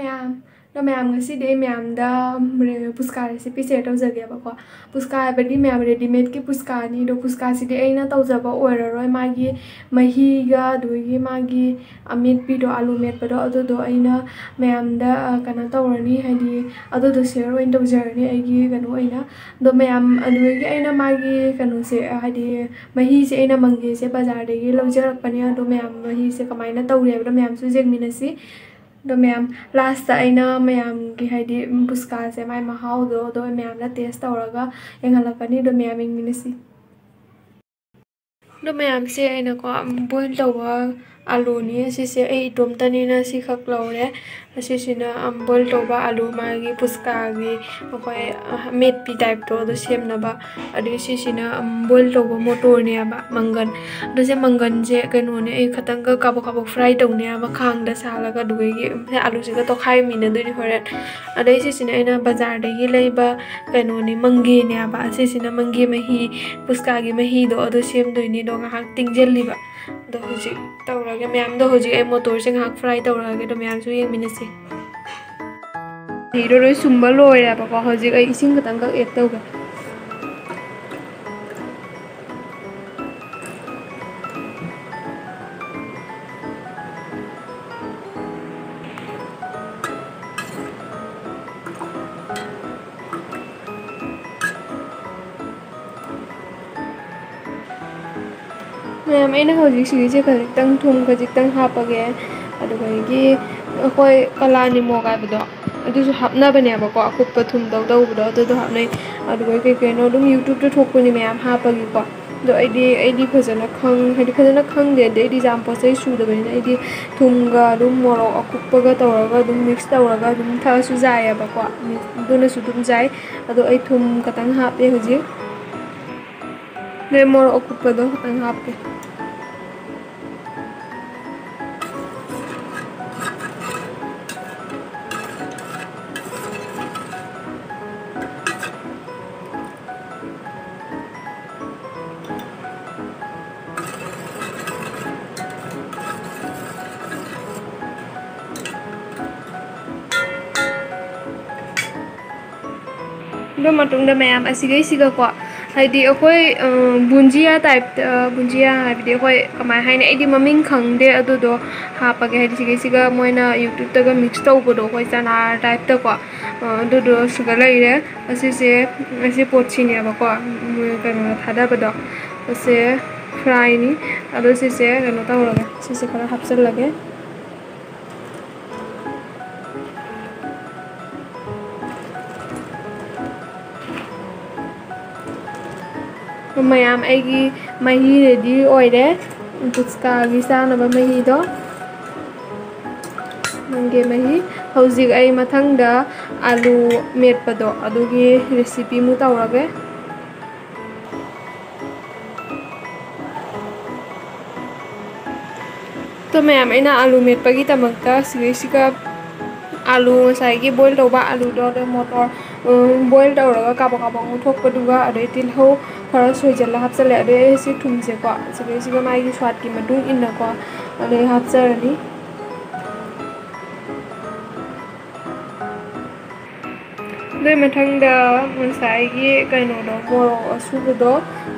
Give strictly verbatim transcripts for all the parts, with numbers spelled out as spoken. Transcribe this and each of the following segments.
ꯃꯌꯥꯝ, ꯑꯗꯣ ꯃꯌꯥꯝ, ꯉꯁꯤꯗꯤ ꯑꯩ ꯃꯌꯥꯝꯗ ꯔꯦ-, ꯄꯨꯁꯀꯥ recipe share ꯇꯧꯖꯒꯦꯕꯀꯣ꯫ ꯄꯨꯁꯀꯥ ꯍꯥꯏꯕꯗꯤ ꯃꯌꯥꯝ readymade ꯀꯤ ꯄꯨꯁꯀꯥꯅꯤ꯫ ꯑꯗꯣ ꯄꯨꯁꯀꯥꯁꯤꯗꯤ ꯑꯩꯅ ꯇꯧꯖꯕ ꯑꯣꯏꯔꯔꯣꯏ꯫ ꯃꯥꯒꯤ ꯃꯍꯤꯒ ꯑꯗꯨꯗꯒꯤ ꯃꯥꯒꯤ ꯑꯃꯦꯠꯄꯤꯗꯣ, ꯑꯥꯂꯨ ꯃꯦꯠꯄꯗꯣ, ꯑꯗꯨꯗꯣ ꯑꯩꯅ ꯃꯌꯥꯝꯗ, ꯑ, ꯀꯩꯅꯣ ꯇꯧꯔꯅꯤ, ꯍꯥꯏꯗꯤ ꯑꯗꯨꯗꯣ share ꯑꯣꯏꯅ ꯇꯧꯖꯔꯅꯤ ꯑꯩꯒꯤ ꯀꯩꯅꯣ ꯑꯣꯏꯅ꯫ ꯑꯗꯣ ꯃꯌꯥꯝ, ꯑꯗꯨꯗꯒꯤ ꯑꯩꯅ ꯃꯥꯒꯤ ꯀꯩꯅꯣꯁꯦ, ꯍꯥꯏꯗꯤ ꯃꯍꯤꯁꯦ ꯑꯩꯅ ꯃꯪꯒꯦꯁꯦ ꯕꯖꯥꯔꯗꯒꯤ ꯂꯧꯖꯔꯛꯄꯅꯦ꯫ ꯑꯗꯣ ꯃꯌꯥꯝ ꯃꯍꯤꯁꯦ ꯀꯃꯥꯏꯅ ꯇꯧꯔꯦ ꯍꯥꯏꯕꯗꯣ ꯃꯌꯥꯝꯁꯨ ꯌꯦꯡꯃꯤꯟꯅꯁꯤ꯫ ꯑꯗꯣ ꯃꯌꯥꯝ, last ꯑꯩꯅ ꯃꯌꯥꯝꯒꯤ, ꯍꯥꯏꯗꯤ, ꯎꯝ, ꯄꯨꯁꯀꯥꯁꯦ ꯃꯥꯏ ꯃꯍꯥꯎꯗꯣ ꯑꯗꯣ ꯃꯌꯥꯝꯅ taste ꯇꯧꯔꯒ ꯌꯦꯡꯍꯜꯂꯛꯀꯅꯤ꯫ ꯑꯗꯣ ꯃꯌꯥꯝ ꯌꯦꯡꯃꯤꯟꯅꯁꯤ꯫ ꯑꯗꯣ ꯃꯌꯥꯝꯁꯦ ꯑꯩꯅꯀꯣ, ꯎꯝ, boil ꯇꯧꯕ ꯑꯂꯨꯅꯤ꯫ ꯑꯁꯤꯁꯦ ꯑꯩ ꯏꯇꯣꯝꯇꯅꯤꯅ ꯁꯤꯈꯛ ꯂꯧꯔꯦ꯫ ꯑꯁꯤꯁꯤꯅ, ꯎꯝ, boil ꯇꯧꯕ ꯑꯂꯨ, ꯃꯥꯒꯤ ꯄꯨꯁꯀꯥꯒꯤ ꯑꯩꯈꯣꯏ, ꯑ, ꯑꯃꯦꯠꯄꯤ type ꯇꯣ ꯑꯗꯨ ꯁꯦꯝꯅꯕ꯫ ꯑꯗꯩ ꯁꯤꯁꯤꯅ, ꯎꯝ, boil ꯇꯧꯕ ꯃꯣꯇꯣꯔꯅꯦꯕ, ꯃꯪꯒꯟ꯫ ꯑꯗꯣ ꯁꯦ ꯃꯪꯒꯟꯁꯦ ꯀꯩꯅꯣꯅꯦ, ꯑꯩ ꯈꯇꯪꯒ ꯀꯥꯕꯛ ꯀꯥꯕꯛ fry ꯇꯧꯅꯦꯕ ꯈꯥꯡꯗ ꯁꯥꯍꯜꯂꯒ꯫ ꯑꯗꯨꯗꯒꯤ, ꯎꯝ, ꯁꯦ ꯑꯂꯨꯁꯤꯒ ꯇꯣꯈꯥꯏꯃꯤꯟꯅꯗꯣꯏꯅꯤ ꯍꯣꯔꯦꯟ꯫ ꯑꯗꯩ ꯁꯤꯁꯤꯅ ꯑꯩꯅ ꯕꯖꯥꯔꯗꯒꯤ ꯂꯩꯕ ꯀꯩꯅꯣꯅꯦ, ꯃꯪꯒꯦꯅꯦꯕ꯫ ꯑꯁꯤꯁꯤꯅ ꯃꯪꯒꯦ ꯃꯍꯤ, ꯄꯨꯁꯀꯥꯒꯤ ꯃꯍꯤꯗꯣ ꯑꯗꯨ ꯁꯦꯝꯗꯣꯏꯅꯤ꯫ ꯑꯗꯣ ꯉꯥꯏꯍꯥꯛ ꯇꯤꯡꯁꯤꯜꯂꯤꯕ꯫ ꯑꯗꯣ ꯍꯧꯖꯤꯛ ꯇꯧꯔꯒꯦ ꯃꯌꯥꯝꯗꯣ꯫ ꯍꯧꯖꯤꯛ ꯑꯩ ꯃꯣꯇꯣꯔꯁꯦ ꯉꯥꯏꯍꯥꯛ fry ꯇꯧꯔꯒꯦ꯫ ꯑꯗꯣ ꯃꯌꯥꯝꯁꯨ ꯌꯦꯡꯃꯤꯟꯅꯁꯤ꯫ ꯃꯍꯤꯗꯣ ꯂꯣꯏ ꯁꯨꯝꯕ ꯂꯣꯏꯔꯦꯕꯀꯣ꯫ ꯍꯧꯖꯤꯛ ꯑꯩ ꯏꯁꯤꯡ ꯈꯛꯇꯪꯈꯛ add ꯇꯧꯒꯦ꯫ ꯃꯌꯥꯝ, ꯑꯩꯅ ꯍꯧꯖꯤꯛ ꯁꯤꯒꯤꯁꯦ ꯈꯖꯤꯛꯇꯪ, ꯊꯨꯝ ꯈꯖꯤꯛꯇꯪ ꯍꯥꯞꯄꯒꯦ꯫ ꯑꯗꯨꯗꯒꯤ ꯑꯩꯈꯣꯏ ꯀꯂꯥ ꯅꯤꯃꯣꯛ ꯍꯥꯏꯕꯗꯣ, ꯑꯗꯨꯁꯨ ꯍꯥꯞꯅꯕꯅꯦꯕꯀꯣ, ꯑꯀꯨꯞꯄ ꯊꯨꯝꯗꯧ ꯇꯧꯕꯗꯣ, ꯑꯗꯨꯗꯣ ꯍꯥꯞꯅꯩ꯫ ꯑꯗꯨꯒ ꯀꯩ ꯀꯩꯅꯣ ꯑꯗꯨꯝ YouTube ꯇ ꯊꯣꯛꯄꯅꯤ ꯃꯌꯥꯝ ꯍꯥꯞꯄꯒꯤꯀꯣ꯫ ꯑꯗꯣ ꯑꯩꯗꯤ, ꯑꯩꯗꯤ ꯐꯖꯅ ꯈꯪ-, ꯍꯥꯏꯗꯤ ꯐꯖꯅ ꯈꯪꯗꯦ꯫ ꯑꯗꯩ ꯑꯩꯗꯤ ꯌꯥꯝ ꯄꯣꯠ ꯆꯩ ꯁꯨꯗꯕꯅꯤꯅ ꯑꯩꯗꯤ ꯊꯨꯝꯒ ꯑꯗꯨꯝ ꯃꯣꯔꯣꯛ ꯑꯀꯨꯞꯄꯒ ꯇꯧꯔꯒ ꯑꯗꯨꯝ mix ꯇꯧꯔꯒ ꯑꯗꯨꯝ ꯊꯛꯑꯁꯨ ꯌꯥꯏꯌꯦꯕꯀꯣ꯫ ꯑꯗꯨꯅꯁꯨ ꯑꯗꯨꯝ ꯌꯥꯏ꯫ ꯑꯗꯣ ꯑꯩ ꯊꯨꯝ ꯈꯛꯇꯪ ꯍꯥꯞꯄꯦ ꯍꯧꯖꯤꯛ꯫ ꯑꯗꯩ ꯃꯣꯔꯣꯛ ꯑꯀꯨꯞꯄꯗꯣ ꯈꯛꯇꯪ ꯍꯥꯞꯀꯦ꯫ ꯑꯗꯨ ꯃꯇꯨꯡꯗ ꯃꯌꯥꯝ ꯑꯁꯤꯒꯩꯁꯤꯒꯀꯣ, ꯍꯥꯏꯗꯤ ꯑꯩꯈꯣꯏ, ꯑ, ꯕꯨꯟꯖꯤꯌꯥ type ꯇ, ꯕꯨꯟꯖꯤꯌꯥ ꯍꯥꯏꯕꯗꯤ ꯑꯩꯈꯣꯏ ꯀꯃꯥꯏ ꯍꯥꯏꯅꯤ, ꯑꯩꯗꯤ ꯃꯃꯤꯡ ꯈꯪꯗꯦ, ꯑꯗꯨꯗꯣ ꯍꯥꯞꯄꯒꯦ꯫ ꯍꯥꯏꯗꯤ ꯁꯤꯒꯩꯁꯤꯒ ꯃꯣꯏꯅ YouTube ꯇꯒ mix ꯇꯧꯕꯗꯣ, ꯑꯩꯈꯣꯏ ꯆꯅꯥ type ꯇꯀꯣ, ꯑ, ꯑꯗꯨꯗꯣ ꯁꯤꯒ ꯂꯩꯔꯦ꯫ ꯑꯁꯤꯁꯦ, ꯑꯁꯤ ꯄꯣꯠꯁꯤꯅꯦꯕꯀꯣ, ꯎꯝ, ꯀꯩꯅꯣꯗ ꯊꯥꯗꯕꯗꯣ꯫ ꯑꯁꯦ fry ꯅꯤ꯫ ꯑꯗꯣ ꯁꯤꯁꯦ ꯀꯩꯅꯣ ꯇꯧꯔꯒꯦ, ꯁꯤꯁꯦ ꯈꯔ ꯍꯥꯞꯆꯤꯜꯂꯒꯦ꯫ ꯃꯌꯥꯝ, ꯑꯩꯒꯤ ꯃꯍꯤ ready ꯑꯣꯏꯔꯦ, ꯄꯨꯆꯀꯥꯒꯤ ꯆꯥꯅꯕ ꯃꯍꯤꯗꯣ꯫ ꯅꯪꯒꯤ ꯃꯍꯤ꯫ ꯍꯧꯖꯤꯛ ꯑꯩ ꯃꯊꯪꯗ ꯑꯂꯨ ꯃꯦꯠꯄꯗꯣ, ꯑꯗꯨꯒꯤ recipe ꯑꯃꯨꯛ ꯇꯧꯔꯒꯦ꯫ ꯑꯗꯣ ꯃꯌꯥꯝ, ꯑꯩꯅ ꯑꯂꯨ ꯃꯦꯠꯄꯒꯤꯗꯃꯛꯇ ꯁꯤꯗꯩꯁꯤꯒ ꯑꯂꯨ, ꯉꯁꯥꯏꯒꯤ boil ꯇꯧꯕ ꯑꯂꯨꯗꯣ, ꯑꯗꯩ ꯃꯣꯇꯣꯔ, ꯎꯝ, boil ꯇꯧꯔꯒ ꯀꯥꯕꯛ ꯀꯥꯕꯛ ꯉꯧꯊꯣꯛꯄꯗꯨꯒ, ꯑꯗꯩ ꯇꯤꯜꯍꯧ ꯈꯔ ꯁꯣꯏꯖꯜꯂ ꯍꯥꯞꯆꯜꯂꯦ꯫ ꯑꯗꯩ ꯑꯩ ꯁꯤ ꯊꯨꯝꯁꯦꯀꯣ, ꯁꯤꯗꯩꯁꯤꯒ ꯃꯥꯒꯤ ꯁ꯭ꯋꯥꯗꯀꯤ ꯃꯇꯨꯡ ꯏꯟꯅꯀꯣ, ꯑꯗꯩ ꯍꯥꯞꯆꯔꯅꯤ꯫ ꯑꯗꯨꯏ ꯃꯊꯪꯗ ꯉꯁꯥꯏꯒꯤ ꯀꯩꯅꯣꯗꯣ, ꯃꯣꯔꯣꯛ ꯑꯁꯨꯕꯗꯣ,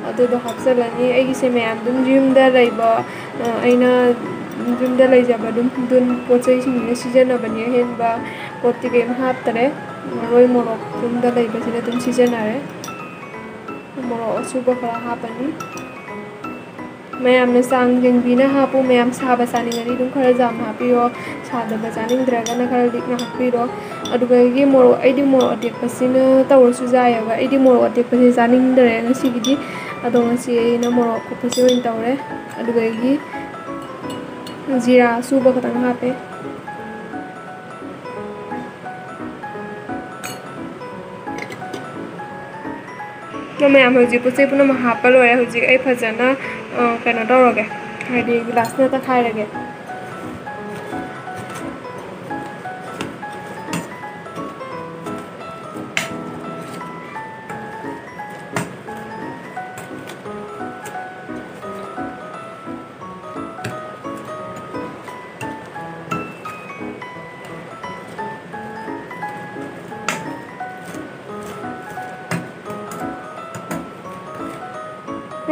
ꯑꯗꯨꯗꯣ ꯍꯥꯞꯆꯤꯜꯂꯅꯤ꯫ ꯑꯩꯒꯤꯁꯦ ꯃꯌꯥꯝ ꯑꯗꯨꯝ ꯌꯨꯝꯗ ꯂꯩꯕ, ꯑ, ꯑꯩꯅ ꯌꯨꯝꯗ ꯂꯩꯖꯕ ꯑꯗꯨꯝ, ꯑꯗꯨꯝ ꯄꯣꯠ ꯆꯩꯁꯤꯡꯁꯤꯅ ꯁꯤꯖꯤꯟꯅꯕꯅꯤ꯫ ꯑꯍꯦꯟꯕ ꯄꯣꯠꯇꯤ ꯀꯩꯝ ꯍꯥꯞꯇꯔꯦ꯫ ꯃꯔꯣꯏ ꯃꯣꯔꯣꯛ ꯌꯨꯝꯗ ꯂꯩꯕꯁꯤꯅ ꯑꯗꯨꯝ ꯁꯤꯖꯤꯟꯅꯔꯦ꯫ ꯃꯣꯔꯣꯛ ꯑꯁꯨꯕ ꯈꯔ ꯍꯥꯞꯄꯅꯤ꯫ ꯃꯌꯥꯝꯅ ꯆꯥꯡ ꯌꯦꯡꯕꯤꯅ ꯍꯥꯞꯄꯨ꯫ ꯃꯌꯥꯝ ꯁꯥꯕ ꯆꯥꯅꯤꯡꯉꯗꯤ ꯑꯗꯨꯝ ꯈꯔ ꯌꯥꯝꯅ ꯍꯥꯞꯄꯤꯌꯣ, ꯁꯥꯗꯕ ꯆꯥꯅꯤꯡꯗ꯭ꯔꯒꯅ ꯈꯔ ꯂꯤꯛꯅ ꯍꯥꯞꯄꯤꯔꯣ꯫ ꯑꯗꯨꯗꯒꯤ ꯃꯣꯔꯣꯛ, ꯑꯩꯗꯤ ꯃꯣꯔꯣꯛ ꯑꯇꯦꯛꯄꯁꯤꯅ ꯇꯧꯔꯁꯨ ꯌꯥꯏꯑꯕ꯫ ꯑꯩꯗꯤ ꯃꯣꯔꯣꯛ ꯑꯇꯦꯛꯄꯁꯤ ꯆꯥꯅꯤꯡꯗ꯭ꯔꯦ ꯉꯁꯤꯒꯤꯗꯤ, ꯑꯗꯣ ꯉꯁꯤ ꯑꯩꯅ ꯃꯣꯔꯣꯛ ꯑꯀꯨꯞꯄꯁꯤ ꯑꯣꯏꯅ ꯇꯧꯔꯦ꯫ ꯑꯗꯨꯗꯒꯤ ꯖꯤꯔꯥ ꯑꯁꯨꯕ ꯈꯛꯇꯪ ꯍꯥꯞꯄꯦ꯫ ꯑꯗꯣ ꯃꯌꯥꯝ, ꯍꯧꯖꯤꯛ ꯄꯣꯠ ꯆꯩ ꯄꯨꯝꯅꯃꯛ ꯍꯥꯞꯄ ꯂꯣꯏꯔꯦ꯫ ꯍꯧꯖꯤꯛ ꯑꯩ ꯐꯖꯅ, ꯑ, ꯀꯩꯅꯣ ꯇꯧꯔꯒꯦ, ꯍꯥꯏꯗꯤ ꯒꯤꯂꯥꯁꯅ ꯇꯛꯈꯥꯏꯔꯒꯦ꯫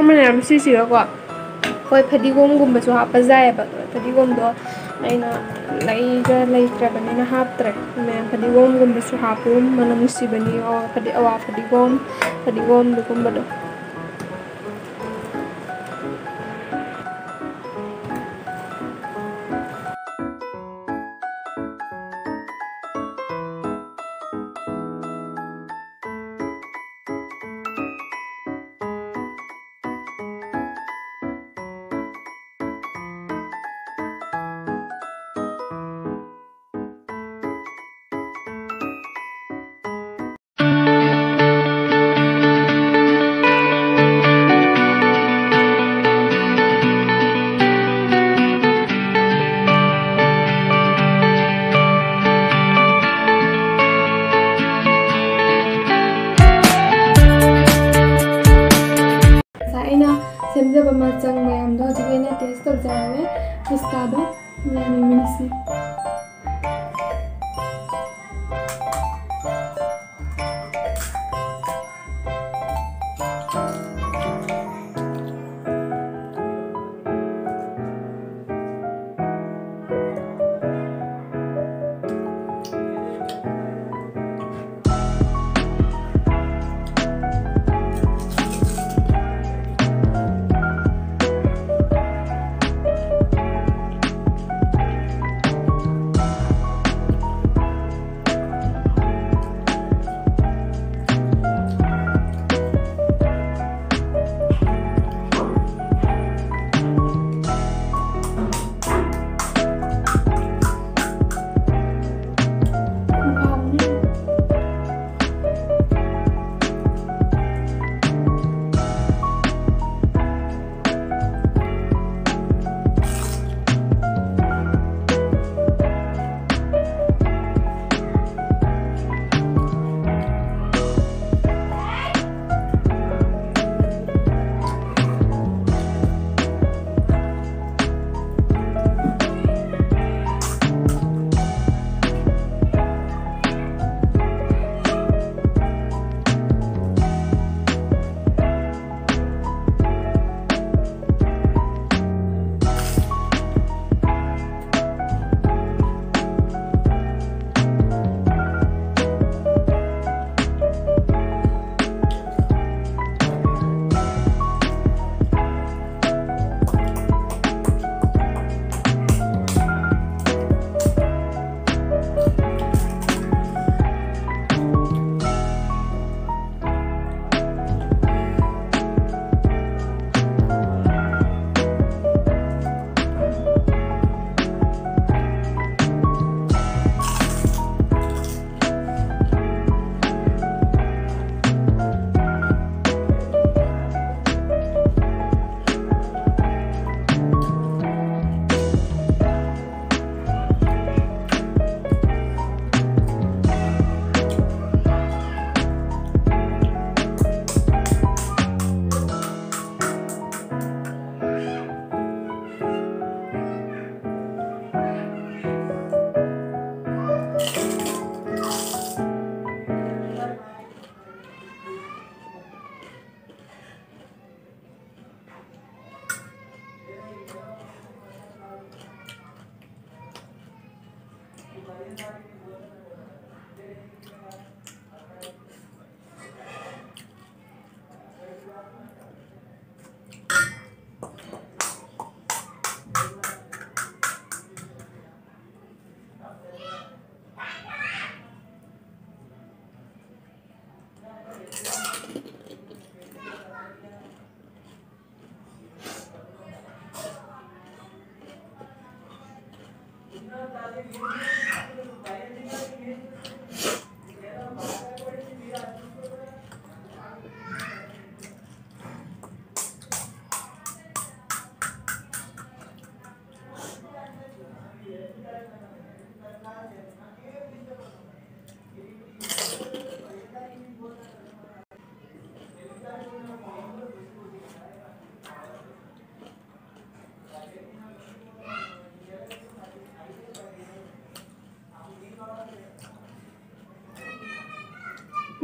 ꯃꯌꯥꯝ ꯁꯤꯁꯤꯒꯀꯣ ꯑꯩꯈꯣꯏ ꯐꯗꯤꯒꯣꯝꯒꯨꯝꯕꯁꯨ ꯍꯥꯞꯄ ꯌꯥꯏꯑꯕ꯫ ꯑꯗꯣ ꯐꯗꯤꯒꯣꯝꯗꯣ ꯑꯩꯅ ꯂꯩꯒ ꯂꯩꯇ꯭ꯔꯕꯅꯤꯅ ꯍꯥꯞꯇ꯭ꯔꯦ꯫ ꯃꯌꯥꯝ ꯐꯗꯤꯒꯣꯝꯒꯨꯝꯕꯁꯨ ꯍꯥꯞꯄꯨ, ꯃꯅꯝ ꯅꯨꯡꯁꯤꯕꯅꯤ꯫ ꯑꯣ, ꯐꯗꯤ-, ꯑꯋꯥ ꯐꯗꯤꯒꯣꯝ, ꯐꯗꯤꯒꯣꯝꯗꯨꯒꯨꯝꯕꯗꯣ꯫ ꯉꯁꯥꯏ ꯑꯩꯅ ꯁꯦꯝꯖꯕ ꯃꯆꯪ ꯃꯌꯥꯝꯗꯣ ꯍꯧꯖꯤꯛ ꯑꯩꯅ ꯇꯦꯁ ꯇꯧꯖꯔꯒꯦ꯫ ꯄꯤꯁꯇꯥꯗꯣ ꯌꯥꯝ ꯌꯦꯡꯃꯤꯟꯅꯁꯤ꯫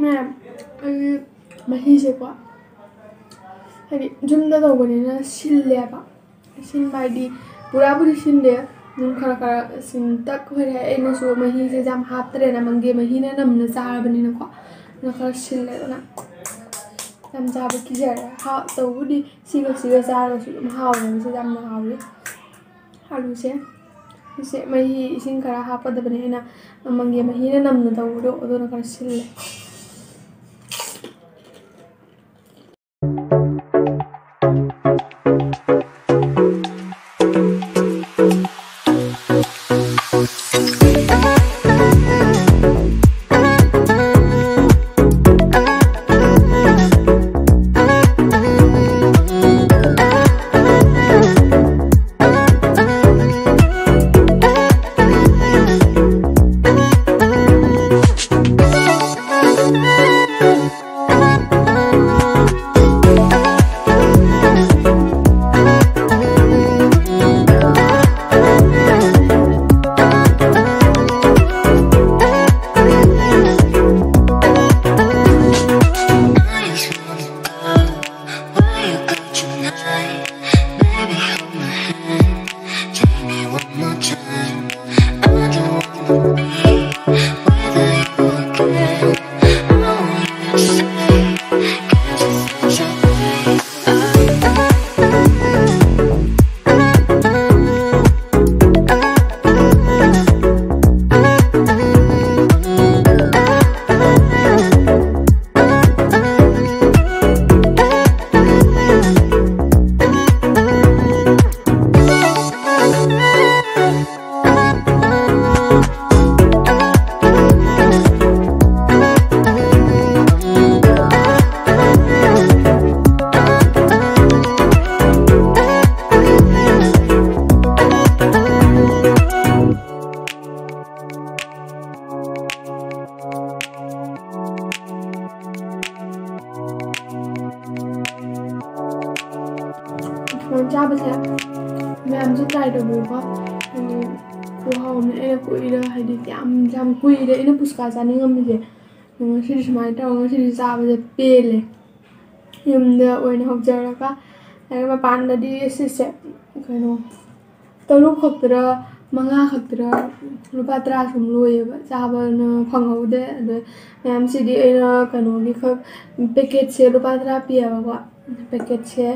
ꯃꯌꯥꯝ, ꯑꯩ ꯃꯍꯤꯁꯦꯀꯣ, ꯍꯥꯏꯗꯤ ꯌꯨꯝꯗ ꯇꯧꯕꯅꯤꯅ ꯁꯤꯜꯂꯦꯕ꯫ ꯁꯤꯟꯕ ꯍꯥꯏꯗꯤ ꯄꯨꯔꯥꯕꯨꯗꯤ ꯁꯤꯟꯗꯦ, ꯑꯗꯨꯝ ꯈꯔ ꯈꯔ ꯁꯤꯟꯇꯛ ꯑꯣꯏꯔꯦ꯫ ꯑꯩꯅꯁꯨ ꯃꯍꯤꯁꯦ ꯌꯥꯝ ꯍꯥꯞꯇ꯭ꯔꯦꯅ, ꯃꯪꯒꯦ ꯃꯍꯤꯅ ꯅꯝꯅ ꯆꯥꯔꯕꯅꯤꯅꯀꯣ, ꯑꯗꯨꯅ ꯈꯔ ꯁꯤꯜꯂꯦ꯫ ꯑꯗꯨꯅ ꯌꯥꯝ ꯆꯥꯕ ꯀꯤꯖꯔꯦ꯫ ꯍꯥꯎ-, ꯇꯧꯕꯨꯗꯤ ꯁꯤꯒ ꯁꯤꯒ ꯆꯥꯔꯒꯁꯨ ꯑꯗꯨꯝ ꯍꯥꯎꯋꯦ, ꯃꯁꯤꯗ ꯌꯥꯝꯅ ꯍꯥꯎꯋꯦ꯫ ꯑꯂꯨꯁꯦ, ꯁꯤꯁꯦ ꯃꯍꯤ, ꯏꯁꯤꯡ ꯈꯔ ꯍꯥꯞꯀꯗꯕꯅꯦ꯫ ꯑꯩꯅ ꯃꯪꯒꯦ ꯃꯍꯤꯅ ꯅꯝꯅ ꯇꯧꯕꯗꯣ, ꯑꯗꯨꯅ ꯈꯔ ꯁꯤꯜꯂꯦ꯫ ꯆꯥꯕꯁꯦ ꯃꯌꯥꯝꯁꯨ try ꯇꯧꯕꯤꯌꯨꯀꯣ꯫ ꯍꯥꯏꯗꯤ ꯈꯨꯍꯥꯎ ꯑꯃꯅꯦ꯫ ꯑꯩꯅ ꯀꯨꯏꯔ, ꯍꯥꯏꯗꯤ ꯌꯥꯝ, ꯌꯥꯝ ꯀꯨꯏꯔꯦ ꯑꯩꯅ ꯄꯨꯁꯀꯥ ꯆꯥꯅꯤꯡꯉꯝꯃꯤꯁꯦ꯫ ꯉꯁꯤꯗꯤ ꯁꯨꯃꯥꯏꯅ ꯇꯧꯔꯒ ꯉꯁꯤꯗꯤ ꯆꯥꯕꯁꯦ ꯄꯦꯜꯂꯦ꯫ ꯌꯨꯝꯗ ꯑꯣꯏꯅ ꯍꯧꯖꯔꯒ, ꯑꯗꯩ ꯃꯄꯥꯟꯗꯗꯤ ꯁꯤꯁꯦ ꯀꯩꯅꯣ, ꯇꯔꯨꯛ ꯈꯛꯇꯔ, ꯃꯉꯥ ꯈꯛꯇꯔ, ꯂꯨꯄꯥ ꯇꯔꯥ ꯁꯨꯝ ꯂꯣꯏꯌꯦꯕ, ꯆꯥꯕꯅ ꯐꯪꯍꯧꯗꯦ꯫ ꯑꯗꯣ ꯃꯌꯥꯝꯁꯤꯗꯤ ꯑꯩꯅ ꯀꯩꯅꯣꯒꯤ ꯈꯛ, packet ꯁꯦ ꯂꯨꯄꯥ ꯇꯔꯥ ꯄꯤꯌꯦꯕꯀꯣ꯫ Packet ꯁꯦ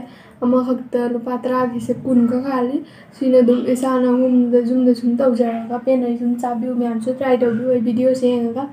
ꯑꯃꯈꯛꯇ ꯂꯨꯄꯥ ꯇꯔꯥꯒꯤꯁꯦ ꯀꯨꯟ ꯈꯛ ꯍꯥꯜꯂꯤ꯫ ꯁꯤꯅ ꯑꯗꯨꯝ ꯏꯁꯥꯅ ꯌꯨꯝꯗ, ꯌꯨꯝꯗ ꯁꯨꯝ ꯇꯧꯖꯔꯒ ꯄꯦꯟꯅ ꯁꯨꯝ ꯆꯥꯕꯤꯌꯨ꯫ ꯃꯌꯥꯝꯁꯨ try ꯇꯧꯕꯤꯌꯨ ꯑꯩ video ꯁꯦ ꯌꯦꯡꯉꯒ꯫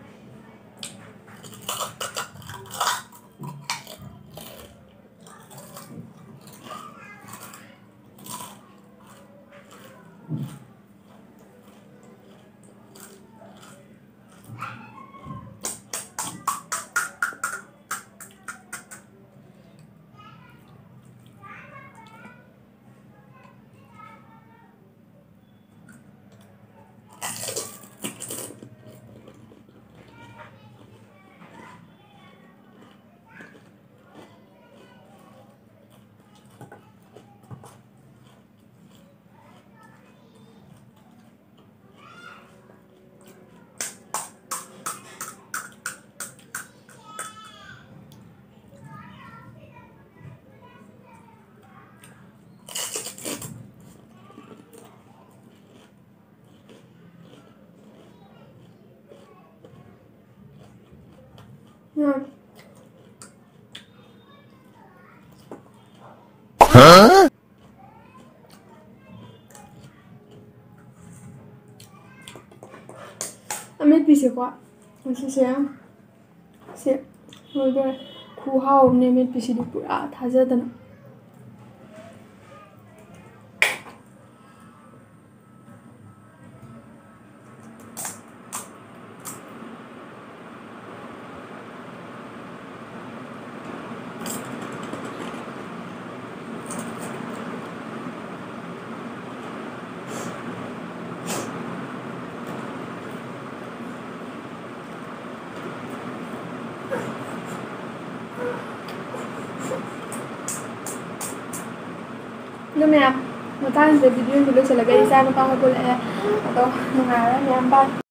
ꯑꯃꯦꯠꯄꯤꯁꯦꯀꯣ, ꯉꯁꯤꯁꯦ ꯁꯦ ꯂꯣꯏꯗꯣꯔꯦ꯫ ꯈꯨꯍꯥꯎ ꯑꯃꯅꯦ, ꯃꯦꯠꯄꯤꯁꯤꯗꯤ ꯄꯨꯔꯥ ꯊꯥꯖꯗꯅ꯫ ꯃꯌꯥꯝ, ꯃꯇꯥꯡꯁꯤꯗ ꯚꯤꯗꯤꯑꯣꯁꯦ ꯂꯣꯏꯁꯤꯜꯂꯒ ꯏꯆꯥ ꯅꯨꯄꯥ ꯍꯧꯒꯠꯂꯛꯑꯦ꯫ ꯑꯗꯣ ꯅꯨꯡꯉꯥꯏꯔꯦ ꯃꯌꯥꯝ, bye꯫